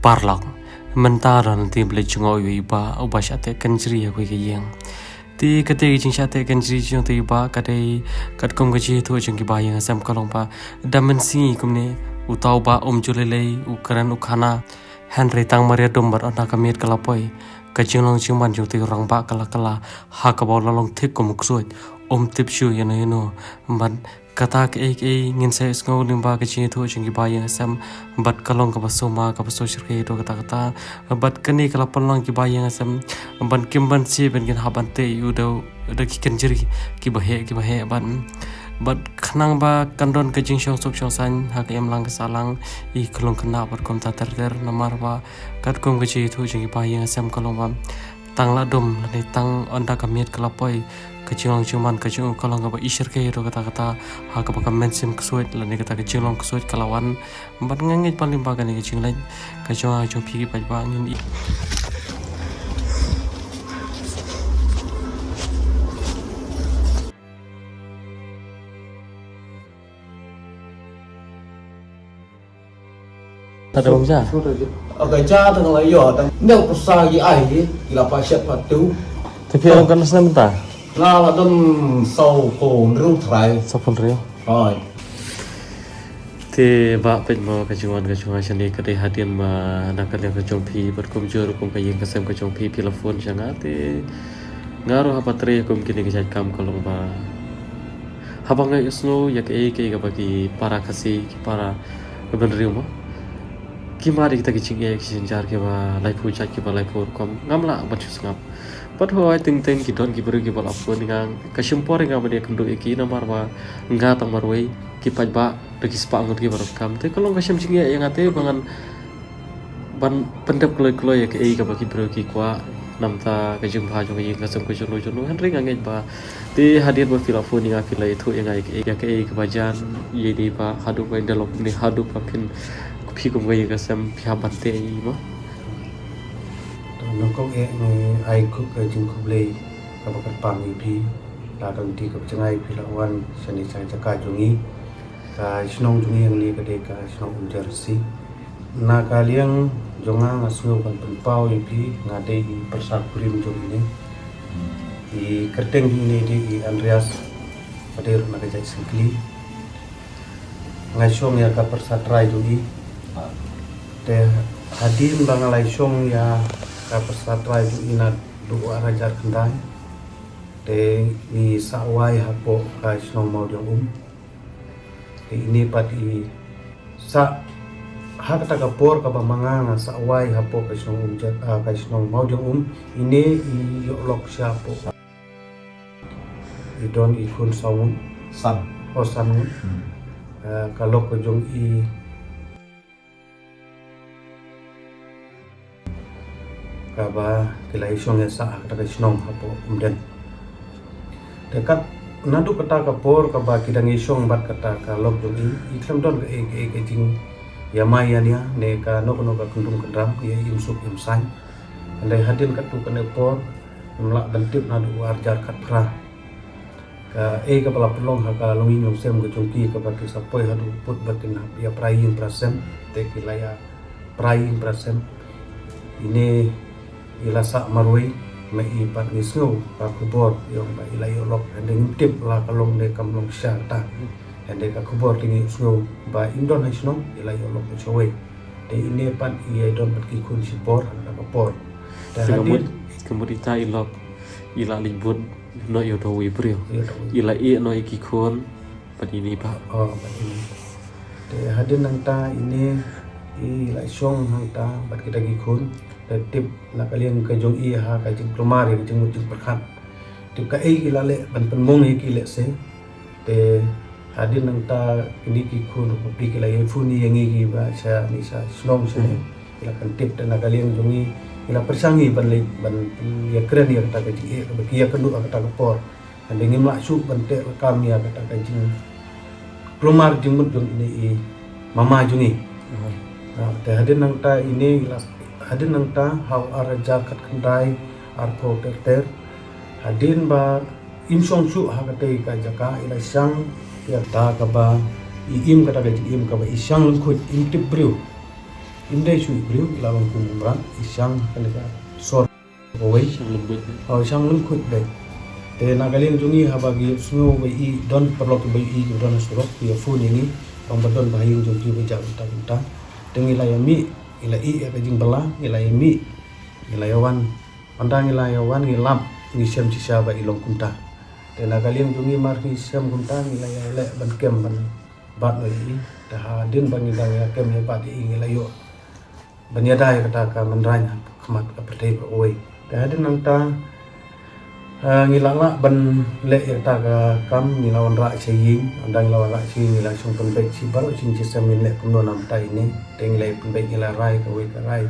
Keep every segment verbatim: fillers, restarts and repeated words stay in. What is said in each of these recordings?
Paralok. Mynta don te ba la jngoh ïa u ba, u ba shah teh kynjri ha kawei ka ïing. Te kata ka jingshah teh kynjri jong te u ba ka dei katkum ka jingïathuh jong ki ba ïing sem ka long ba da mynsngi kumne uta u ba um ju lei lei, u kren u khana. Hynrei tang mar ïadum bad ynda ka miet ka la poi, ka jinglong jingman jong te u rangbah ka la kylla ha kaba u la long thik kum u ksuid, um tip shuh ïano ïano. Bad kata kaei kaei ngin sa ïohsngew lyngba ka jingïathuh jong ki ba ïing sem, bad ka long kaba sumar, kaba sngewsih ïa kata kata. Bad kane ka la pynlong ki ba ïing sem, bad kim banse ban kin hap ban teh ïa u da u, da ki kynjri kiba heh kiba heh, bad, bad khnang ba kan don ka jingshong suk shong saiñ ha ka imlang ka sahlang, i khlung khynnah bad kumta ter ter, namar ba katkum ka jingïathuh jong ki ba ïing sem ka long ba tang la dum lane tang ynda ka miet ka la poi, ka jinglong jingman ka jong u ka long kaba ishyrkhei ruh kata kata, ha kaba ka mynsiem ksuid lane kata ka jinglong ksuid ka la wan. Bad nga ngeit ba lyngba kane ka jingleh ka jong nga jong phi ki paidbah ngin i Ada bang ja. Ka ja tang la ïoh tang neu pisa ki ai ki la pa shet pa tu. Te phi ong kan snem ta? Nga la don saw phew hynriew trai. Saw phew hynriew. Hooid. Te ba peit mo ka jingwan ka jong nga shane ka dei hadien ba na ka liang ka jong phi bad kumjuh ruh kum ka ïing ka sem ka jong phi phi la phone sha nga te nga ruh haba trei kum kine ki jait kam ka long ba haba nga ïohsngew ïa kaei kaei kaba ki para Khasi, ki para ka bynriew mo, ki mad ïa kita ki jingeh ki jingjar kiba laiphew jait kiba laiphew rukom, ngam lah ban shu sngap. Bad hooid teng teng ki don ki briew kiba la phone ïa nga, ka shim por ïa nga ban ïakynduh ïa ki namar ba nga tang marwei, ki paidbah da ki spah ngut kiba donkam. Te ka long ka shem jingeh ïa nga te ba ngan ban pyndep kloi kloi ïa kaei kaba ki briew ki kwah. Namta ka jingbha jong ka ïing ka sem ka jong no jong no, hynrei nga ngeit ba te hadien ba phi la phone ïa nga phi la ïathuh ïa nga ïa kaei, ïa kaei kaba jan ïa ini ba haduh ba ynda lok ni haduh ba phin phi kum ka ïing ka sem phi hap ban teh ïa i mo. To nongkong eh ngi ai khup ka jingkhublei kaba kyrpang ïa phi. La ka lynti kaba jngai phi la wan shane sha jaka jong ngi. Ka shnong jong ngi hangne ka dei ka shnong Umjersi. Na ka liang jong nga nga sngew ban pynpaw ïa phi, nga dei i pyrsa kurim jong ine. I kyrteng jong ine dei i Andreas, ka dei ruh na ka jait Syngkli. Nga shong ïa ka pyrsa trai jong i. Te hadien ba nga la shong ïa ka pyrsa trai jong i naduh u ar hajar khyndai. Te ngi sah wai hapoh ka shnong Mawdiang Um. Te ine pat i sah ha kata ka por kaba ma nga nga sah wai hapoh ka shnong Um Jat, ah, ka shnong Mawdiang Um, ine i ïoh lok sha hapoh. I don i khun saw ngut. San. Oh, san ngut. Hmm. Ah, ka lok ka jong i kaba ki la ïashong ïasah ha kata ka shnong hapoh Umden. Te kat naduh kata ka por kaba ki dang ïashong bad kata ka lok jong i, i khlem don kaei kaei ka jingïamai ïania ne kano kano ka kyndung kyndram, ïa im suk im saiñ. Hynrei hadien katto katne por ngim lah ban tip naduh u ar hajar khatphra. Kaei kaba la pynlong ha ka longïing longsem ka jong ki kaba ki sa poi haduh pud ba kin hap ïa pra ïing pra sem, te ki la ïa pra ïing pra sem. Ine i la sah marwei, ma i pat ngi sngew ka khubor ïa ong ba i la ïoh lok, hynrei ngim tip la ka long ne kam long sha kata. Hynrei ka khubor te ngi sngew ba im don ha shnong, i la ïoh lok ha shawei. Te ine pat i ïa don bad ki khun shipor ha kata ka por. Te ka mut, hadien ka mut ita i lok i la leit bud noh ïa uta uwei u briew. Ïa uta uwei. I la ïeh noh ïa ki khun bad ine bah. Oh, bad ine. Te hadien nangta ine i la shong hangta bad kita ki khun. Te tip na ka liang ka jong i ha ka jingkulmar ïa ka jingmut jingpyrkhat. Tip kaei ki la leh ban pynmong ïa ki lehse. Te hadien nangta kine ki khun ruh ki la ïa phone ïa ngi kiba sha ni sha shnong shane. Hmm. Ki la pyntip te na ka liang jong ngi ki la pyrshang ngi ban leit ban ïa kren ïa kata ka jingeh kaba ki ïa kynduh ha kata ka por. Hynrei ngim lah shuh ban teh lakam ïa kata ka jingkulmar jingmut jong ine i mama jong ngi. Hmm. Ha, te hadien nangta ine i la hadien nangta ha u ar hajar khatkhyndai arphew ter ter. Hadien ba im shong shuh ha katei ka jaka i la shang ïa kata kaba i im kata ka jingim kaba i shang lyngkhuh im tip briew. Im dei shuh i briew, i la long kum u mrad, i shang kane ka sor kawei. Shang lyngkhuit beit. Oh, shang lyngkhuit beit. Te na ka liang jong ngi haba ngi sngew ba i don paralok ba i don ha surok, i phone ïa ngi, ong ba don ba ha ïing jong phi ba jia kumta kumta. Te ngi la ïa mih, ngi la ïeh ïa ka jingbylla, ngi la ïa mih, ngi la ïa wan. Ynda ngi la ïa wan ngi lap, ngi shem shisha ba i long kumta. Te na ka liang jong ngi mar ngi shem kumta ngi la ïa leh ban kem ban bat noh ïa i. Te hadien ba ngi dang ïa kem ïa bat ïa i ngi la ïoh ban ïada ïa kata ka mynrain ha khmat ka pyrthei baroh kawei. Te hadien nangta, eh, ngi la lah ban leh ïa kata ka kam, ngi la wanrah sha ïing. Ynda ngi la wanrah sha ïing ngi la shong pynbeit shi baroh shi jingshisha ngin leh kumno namar ïa ine. Te ngi la pynbeit, ngi la rai kawei ka rai.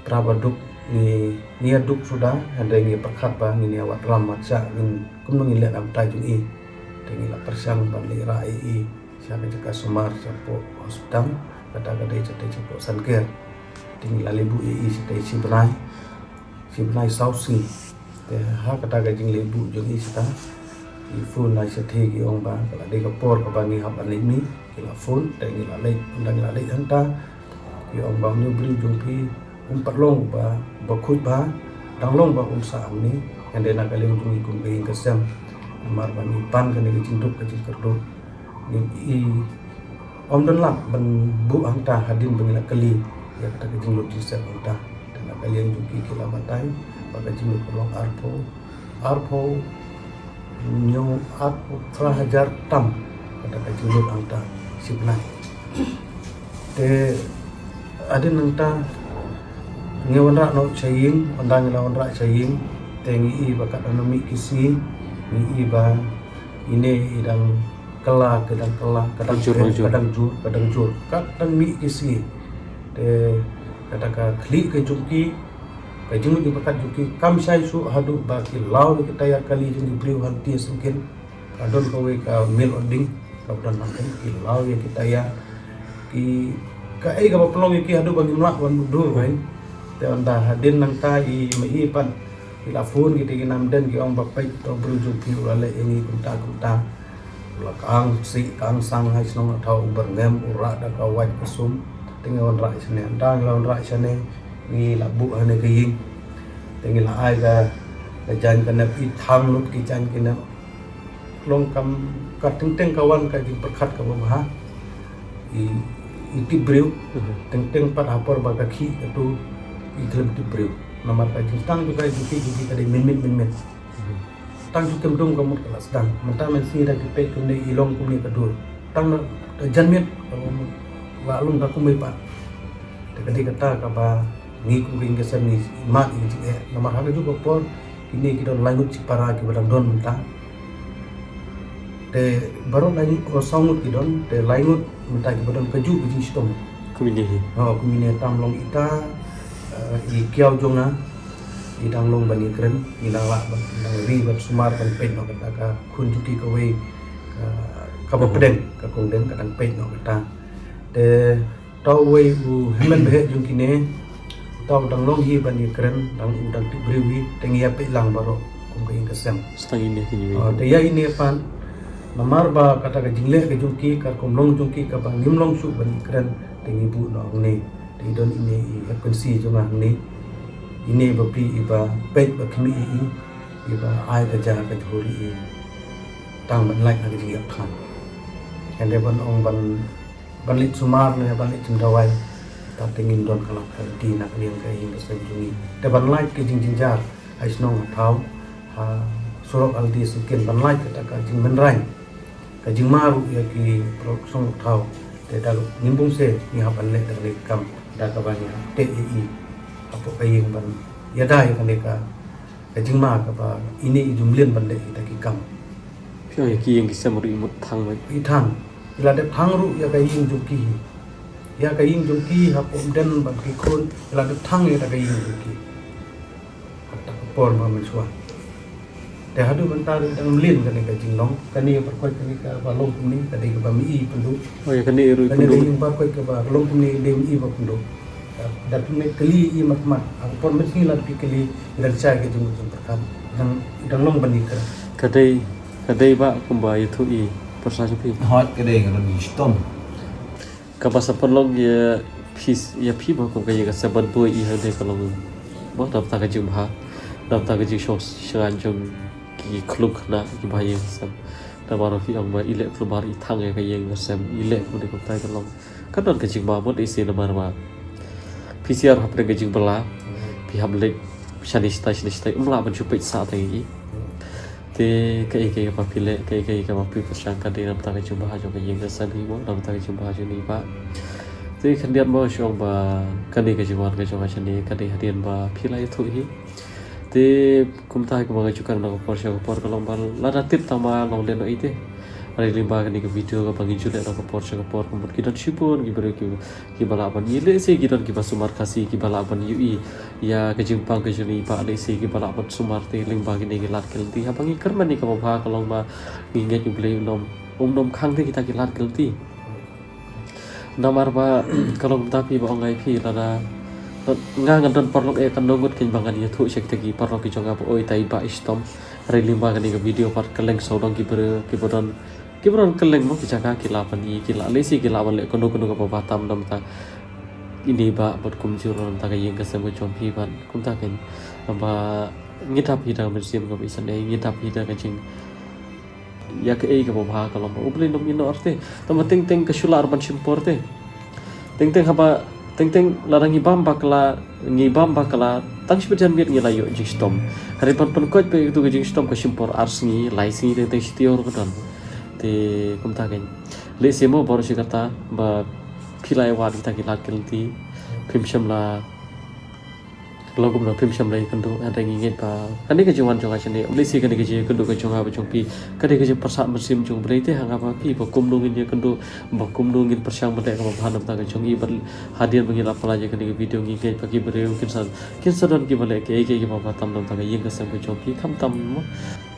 Pra ba duk ngi, ngi ïa duk suda, hynrei ngi pyrkhat ba ngin ïa wad ram wad shah, ngin kumno ngin leh namar jong i. Te ngi la pyrshang ban leit rah ïa i sha ka jaka sumar shapoh hospital, kata ka dei shatei shapoh Saiñker. Te ngi la leit buh ïa i shatei shi bnai, shi bnai saw sngi. Te ha kata ka jingleit buh jong i shata, i phone na shatei ki ong ba ka la dei ka por kaba ngi hap ban leit mih. Ki la phone, te ngi la leit, ynda ngi la leit hangta, ki ong ba une u briew jong phi um pat long ba, ba khuid bha, dang long ba um sah hangne. Hynrei na ka liang jong ngi kum ka ïing ka sem, namar ba ngi pan kane ka jingduk ka jingkyrduh, ngi i ym don lad ban buh hangta hadien ba ngi la kylli ïa kata ka jinglut jingsep hangta. Te na ka liang jong ki ki la batai ba ka jinglut ka long arphew, arphew hynñiew, arphew phra hajar tam kata ka jinglut hangta shi bnai. Te hadien nangta ngi wanrah noh sha ïing, ynda ngi la wanrah sha ïing te ngi i ba katno mih ki sngi, ngi i ba ine i dang kylla, ka dang kylla, ka dang jur, ka dang jur, ka dang jur, ka dang mih ki sngi. Te kata ka khlieh ka jong ki, ka jingmut jingpyrkhat jong ki kam shai shuh haduh ba ki law ïa ki tyre kali jong ki briew ha lynti syngkien. Ka don kawei ka mil ording kaba don hangtei, ki law ïa ki tyre, ki, kaei kaba pynlong ïa ki haduh ba ngim lah ban mutdur bha. Te ynda hadien nangta i ma i pat ki la phone ki te ki nam den ki ong ba peit to briew jong phi u la leh ïa ngi kumta kumta. U la kang sih kang sang ha shnong ha thaw, u byrngem, u rah da ka wait ka sum. Te ngi wanrah shane, ynda ngi la wanrah shane ngi la buh hane ka ïing. Te ngi la ai ka, ka jaiñ ka nep, i thang lut ki jaiñ ki nep. Long kam ka teng teng ka wan ka jingpyrkhat kaba bha. I, i tip briew. Mhm. Teng teng pat ha por ba ka khih katu i khlem tip briew. Namar ka jingstang jong ka jingkhih jong ki ka dei mynmiet mynmiet. Mhm. Tang shu kem dum ka mut ka la sdang. Mynta mynsngi da ki peit kumne i long kumne ka dur. Tang na ka janmiet ka mut la long da kumne pat. Te ka dei kata kaba ngi kum ka ïing ka sem ngi mad ïa ka jingeh. Namar ha kajuh ka por kine ki don lai ngut shipara kiba dang don mynta. Te baroh lai ngut, o, saw ngut ki don, te lai ngut mynta kiba don kajuh ka jingshitom. Kumne hi. Ha, kumne tam long ita, eh, i kiaw jong nga, i dang long ban ïakren, i dang lah ban, dang ri ban sumar ban peit noh kata ka khun jong ki kawei, ka, kaba pdeng, ka kongdeng ka dang peit noh kata. Te uta uwei u hynmen bheh jong kine, uta u dang long hi ban ïakren, dang u dang tip briew hi, te ngi ïa peit lang baroh kum ka ïing ka sem. Sdang ine kine. Oh, te ïa ine pat, namar ba kata ka jingleh ka jong ki, ka rukom long jong ki kaba ngim long shuh ban ïakren, te ngi buh noh hangne. Te i don ine i hep kynsi jong nga hangne. Ine bapli iba peit ba khmih ïa i, iba ai ka ja ka jhur ïa i. Tang ban lait na ka jingïap than. Hynrei ban ong ban ban leit sumar ne ban leit chim dawai. Te ngim don ka lad ka lynti na ka liang ka ïing ka sem jong ngi. Te ban lait ka jingjynjar ha shnong ha thaw, ha surok ha lynti syngkien ban lait kata ka jingmynrain, ka jingma ruh ïa ki paralok shnong thaw. Te da ngim bun shuh ngi hap ban leh da kane ka kam da kaba ngi hap teh ïa i hapoh ka ïing ban ïada ïa kane ka ka jingma kaba ine i ju mlien ban leh ïa kita ki kam. Phi ong ïa ki ïing ki sem ruh i mut thang beit. I thang. I la dep thang ruh ïa ka ïing jong ki. Ïa ka ïing jong ki hapoh ymden bad ki khun, i la dep thang ïa ka ïing jong ki. Ha kata ka por ba mynshuwa. Te haduh mynta ruh dang mlien kane ka jinglong, kane ka pyrkhat kane kaba long kumne, ka dei kaba mih i pynduh. Oh, ïa kane ruh i pynduh. Kane ka ïing pyrkhat kaba long kumne dei mih i ba pynduh. Da phi mih kylli i mat mat. Ha ka por mynsngi la phi kylli i dang shai ka jingmut jingpyrkhat. Dang, dang long ban ïakren. Ka dei, ka dei ba kumba ïathuh i pyrsa jong phi. Hooid ka dei ka long i shitom. Kaba sa pynlong ïa Phi, ïa phi ma kum ka ïing ka sem ban buh ïa i hangne ka long mo namar ka jingbha, namar ka jingshong shngaiñ jong ki khlung khynnah kiba ha ïing ha sem. Namar phi ong ba i leh kulmar i thang ïa ka ïing ka sem, i leh kumne kumtai ka long. Ka don ka jingma mo, lehse namar ba phi sngewthuh hapdeng ka jingbylla, phi hap leit shane shatai shane shatai, ym lah ban shu peit sah tang ïa i. Te kaei kaei kaba phi leh, kaei kaei kaba phi pyrshang, ka dei namar ka jingbha jong ka ïing ka sem hi mo, namar ka jingbha jong i bah. Te khyndiat mo shu ong ba kane ka jingwan ka jong nga shane ka dei hadien ba phi la ïathuh hi. Te kumta hi kumba nga ju kren na ka por sha ka por ka long ba lada tip tang ma long lehnohei te. Hynrei lyngba kane ka video kaba ngi ju leh na ka por sha ka por, ka mut ki don shibun ki briew ki, kiba lah ban ïohi, lehse ki don kiba sumar Khasi kiba lah ban ïohi ïa ka jingpang ka jong i bah, lehse kiba lah ban sumar te lyngba kine ki lad ki lynti. Haba ngi kyrmen ïa kaba bha ka long ba ngi ngeit U Blei um nym, um nym khang te kita ki lad ki lynti. Namar ba ka long kumta phi, ba ong ai phi lada nga ngan don paralok eh, katno ngut kein ba ngan ïathuh sha kita ki paralok ki jong nga ba oi, tai i bah i shitom. Hynrei lyngba kane ka video pat kylleng sawdong ki briew kiba don, kiba don kylleng mo ki jaka ki lah ban ïohi, ki lah, lehse ki lah ban leh kano kano kaba bha tam namar ine i bah bad kumjuh ruh namar ka ïing ka sem ka jong phi bad kumta kein. Ba ngi dap hi da ka mynsiem kaba isynei, ngi dap hi da ka jing ïa kaei kaba bha ka long ba U Blei um ïehnoh te. Tang ba teng teng ka shu lah ban shim por te. Teng teng haba, teng teng lada ngi bam bakla, ngi bam bakla tang shi bynta janmiet ngi la ïoh jingshitom. Hynrei ban pynkoit beit ïa katu ka jingshitom ka shim por ar sngi, lai sngi, teng teng shi taïew ruh ka don. Te kumta kein. Lehse mo baroh shi katta ba phi la ïa wad kita ki lad ki lynti, phim shym la long kumno, phim shym la ïakynduh. Hynrei ngi ngeit ba kane ka jingwan jong nga shane, lehse kane ka jingïakynduh ka jong nga bad jong phi ka dei ka jingpyrsad mynsiem jong U Blei te ha nga bad phi ba kumno ngin ïakynduh, ba kumno ngin pyrshang ban leh kaba bha namar ka jong i, bad hadien ba ngi la pynlait ïa kane ka video ngi ngeit ba ki briew kin sa, kin sa don kiba leh kaei kaei kaba bha tam namar ka ïing ka sem ka jong phi, khamtam mo.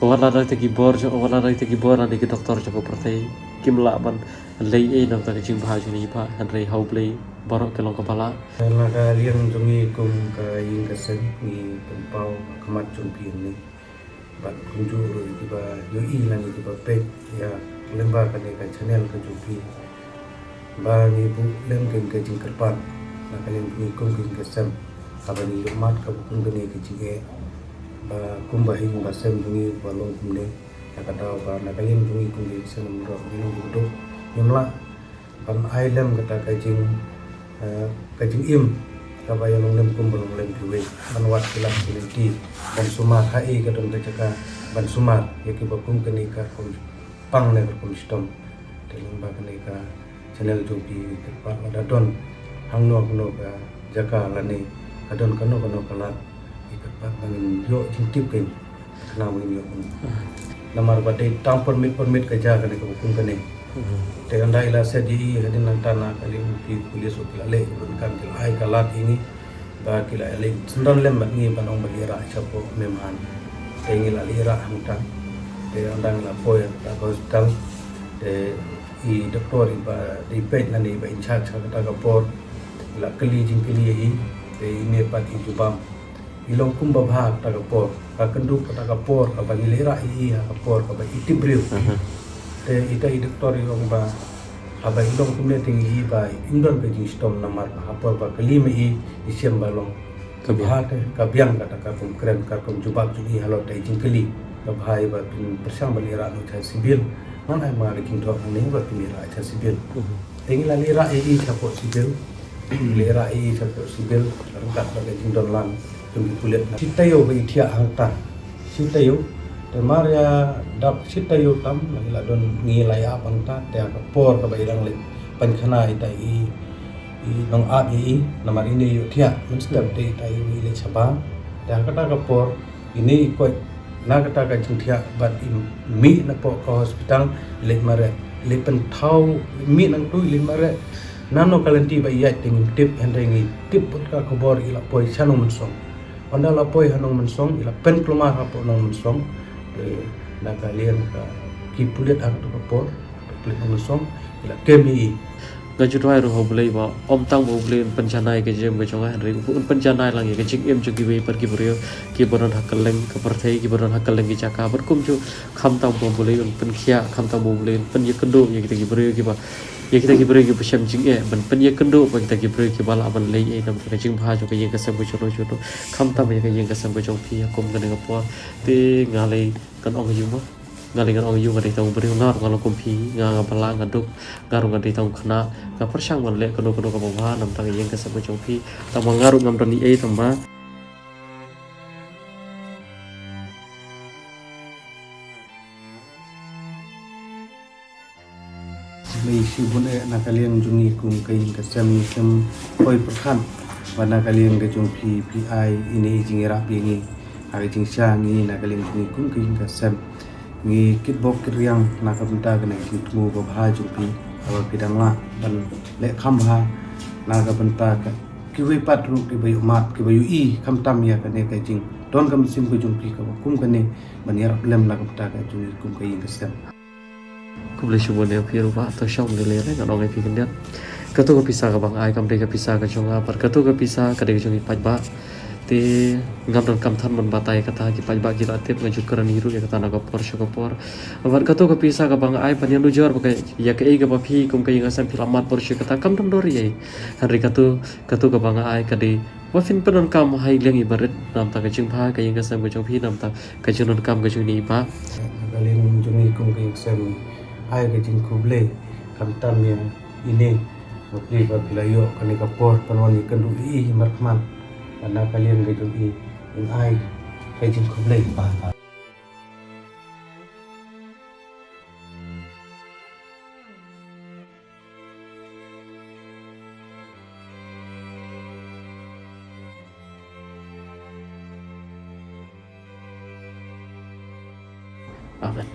Wat la dei te ki bor jong, wat la dei te ki bor lane ki doktor jong ka pyrthei kim lah ban leh ei namar ka jingbha jong i bah, hynrei ha U Blei baroh ki long kaba lah. Na ka liang jong ngi kum ka ïing ka sem ngi pynpaw ha khmat jong phi hangne bad kumjuh ruh kiba ïohi lane kiba peit ïa lyngba kane ka channel ka jong phi, ba ngi buh lem kein ka jingkyrpad na ka liang jong ngi kum ka ïing ka sem, haba ngi ïohmad kaba kum kane ka jingeh, ba kum ba ïing ba sem jong ngi ba long kumne. Na ka daw ba na ka liang jong ngi kum ka ïing ka sem ruh ngi long kiba duk, ngim lah ban ai lem kata ka jing, eh, ka jingim kaba ïa long lem kum ba long lem kiwei, ban wad ki lad ki lynti, ban sumar haei ka don ka jaka ban sumar ïa kiba kum kane ka rukom pang ne ka rukom shitom. Te lyngba kane ka channel jong phi, kyrpad lada don hangno hangno ka jaka lane ka don kano kano ka lad, kyrpad ba ngin ïoh jingtip kein, khnang ba ngin ïoh. Namar ba dei tang permit permit ka jaka kane kaba kum kane. Te ynda i la set ïa i hadien nangta na ka liang ki police ruh ki la leh ban kam, ki la ai ka lad ïa ngi ba ki la leh syndon lem bad ngi ban ong ban ïarap shapoh Mem Han. Te ngi la ïarap hangta. Te ynda ngi la poi ha ka hospital, te i doktor iba dei peit lane iba in charge ha kata ka por i la kylli jingkylli ïa i. Te ine pat i jubab, i long kumba bha kata ka por, ka kynduh kata ka por kaba ngi la ïarap ïa i ha ka por kaba i tip briew. Te ita i doktor i ong ba haba i long kumne te ngi i ba im don ka jingshitom namar ba ha por ba kylli ma i, i shem ba long ka biang. Bha te ka biang kata ka rukom kren, ka rukom jubab jong i halor kata i jingkylli. Ka bha i ba phin pyrshang ban ïarap noh sha civil. Ngan ai ma ka jingthoh hangne ba phin ïarap sha civil. Te ngi la ïarap ïa i shapoh civil. Ïarap ïa i shapoh civil ryngkat bad ka jingdon lang jong ki pulit. Shi taïew ba i thiah hangta. Shi taïew. Te mar ïa dap shi taïew tam ngi la don, ngi la ïa ap hangta, te ha ka por kaba i dang leit pynkhana ita i, i nongap ïa i, namar ine i ïohthiah mynstep te ita i leit shabar. Te ha kata ka por ine i koit na kata ka jingthiah bad i mih napoh ka hospital, i leit mareh, i leit pynthaw, i mih nangtu i leit mareh. Nano ka lynti ba i ïaid te ngim tip, hynrei ngi tip bad ka khubor i la poi sha Nongmynsong. Ynda la poi ha Nongmynsong, i la pynkulmar hapoh Nongmynsong. Te na ka liang ka ki pulit ha kata ka por, ki pulit Nongmynsong ki la kem ïa i. Nga ju duwai ruh ha U Blei ba ym tang ba U Blei un pynjanai ka jingim ka jong nga, hynrei U Blei un pynjanai lang ïa ka jingim jong kiwei pat ki briew kiba don ha kylleng ka pyrthei, kiba don ha kylleng ki jaka, bad kumjuh khamtam ba U Blei un pynkhiah, khamtam ba U Blei un pynïakynduh ïa kita ki briew kiba ïa kita ki briew kiba shem jingeh ban pynïakynduh bad kita ki briew kiba lah ban leh ei namar ka jingbha jong ka ïing ka sem ka jong no jong no, khamtam ïa ka ïing ka sem ka jong phi ha kum kane ka por. Te nga lei ngan ong aïu mo? Nga lei ngan ong aïu, nga dei tang u briew, nga ruh nga long kum phi, nga, nga ba lah, nga duk, nga ruh nga dei tang u khynnah, nga pyrshang ban leh kano kano kaba bha namar ka ïing ka sem ka jong phi. Tang ba nga ruh ngam don ei ei tang ba Khublei shibun eh na ka liang jong ngi kum ka ïing ka sem, ngi sngewpoi pyrkhat ba na ka liang ka jong phi, phi ai ine i jingïarap ïa ngi ha ka jingshisha. Ngi na ka liang jong ngi kum ka ïing ka sem ngi kitbok kitriang na ka bynta kane ka jingthmu babha jong phi, haba phi dang lah ban leh kham bha na ka bynta ka kiwei pat ruh kiba ïohmad, kiba ïohi khamtam ïa kane ka jingdon ka mynsiem ka jong phi kaba kum kane ban ïarap lem na ka bynta ka jong ngi kum ka ïing ka sem. Khublei shibun ïa phi ruh bah, to shong de lei re, ngan ong ïa phi khyndiat. Kato ka pisa kaba nga ai kam dei ka pisa ka jong nga, bad kato ka pisa ka dei ka jong i paidbah. Te ngam donkam than ban batai, kata ki paidbah ki la tip, nga ju kren hi ruh ïa kata na ka por sha ka por. Bad kato ka pisa kaba nga ai ban ïanujor ba ka, ïa kaei kaba phi kum ka ïing ka sem phi la mad por sha kata kam don dor ei ei. Hynrei kato, kato kaba nga ai ka dei ba phin pyndonkam ha i liang iba rit, namar ka jingbha ka ïing ka sem ka jong phi, namar ka jingdonkam ka jong ine i bah. Na ka liang jong ngi kum ka ïing ka sem, ai ka jingkhublei khamtam ïa ine, ba phi, ba phi la ïoh kane ka por ban wan ïakynduh ïa i markhmat. Bad na ka liang ka jong i, ngi ai ka jingkhublei. Amen.